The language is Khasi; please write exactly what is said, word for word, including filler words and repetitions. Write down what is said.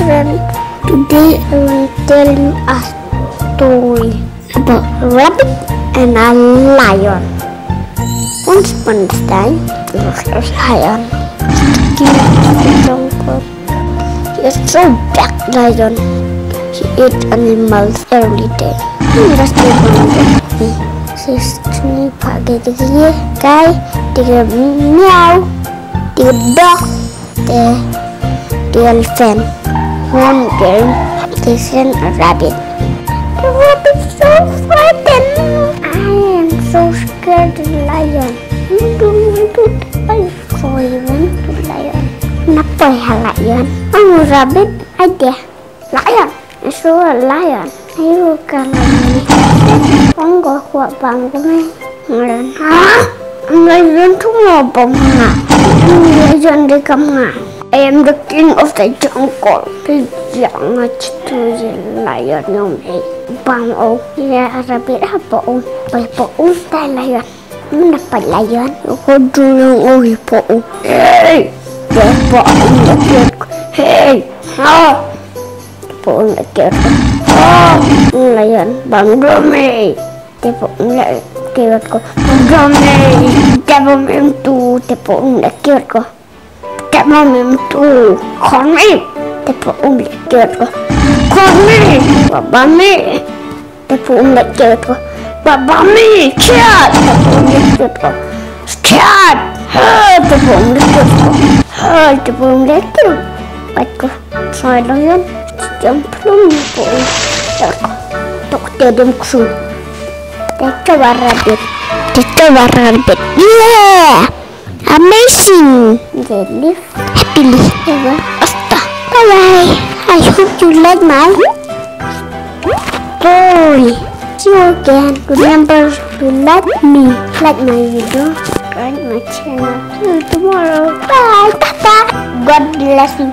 Friend, today I will tell you a story about a rabbit and a lion. Once upon a time, there was a lion. He was a so bad lion. He ate animals every day. He was the one. He says to me, "Pagi digi kai, digi meow, digi dog, the, the elephant." One day, they sent a rabbit. The rabbit so frightened. "I am so scared of lion. I don't want to die." So he went to lion. "Napa ha lion?" "Oh, rabbit, I dare." "Lion, I saw a lion." "Ayo ka lion." "Ong ko kwah bam ko me." Lion, "Ha? Am lion tu mo bam nga. Am lion de kam nga. I am the king of the jungle." He yang a chitu ye lion yom e bam o. Ye rabbit ha pa o. Pa pa o ta lion. "Napa lion?" "Ko dulung o ye pa o." "Hey, ye pa o le kiot." "Hey, ha." Te pa um leh kiot ko. "Ah, lion, bam dum me." Te pa um leh kiot ko. "Bam dum me." "Te bam im tu." Te pa um leh kiot ko. "Te bam im tu." "Khot me." Te pa um leh kiot ko. "Khot me." "Bam me." Te pa um leh kiot ko. "Bam me." "Kiot." Te pa um leh kiot ko. "Kiot." "Ha." Te pa um leh kiot ko. "Ha." Te pa um leh kiot. Pat ko. Soi lion. Jam plum pa um. Tok. Tok te dem ksu. Te coba rabbit. Te coba rabbit. Yeah. Amazing. They live happily ever after. Bye bye. I hope you like my story. See you again. Remember to like me, like my video, like my channel. See you tomorrow. Bye. Tata. God bless you.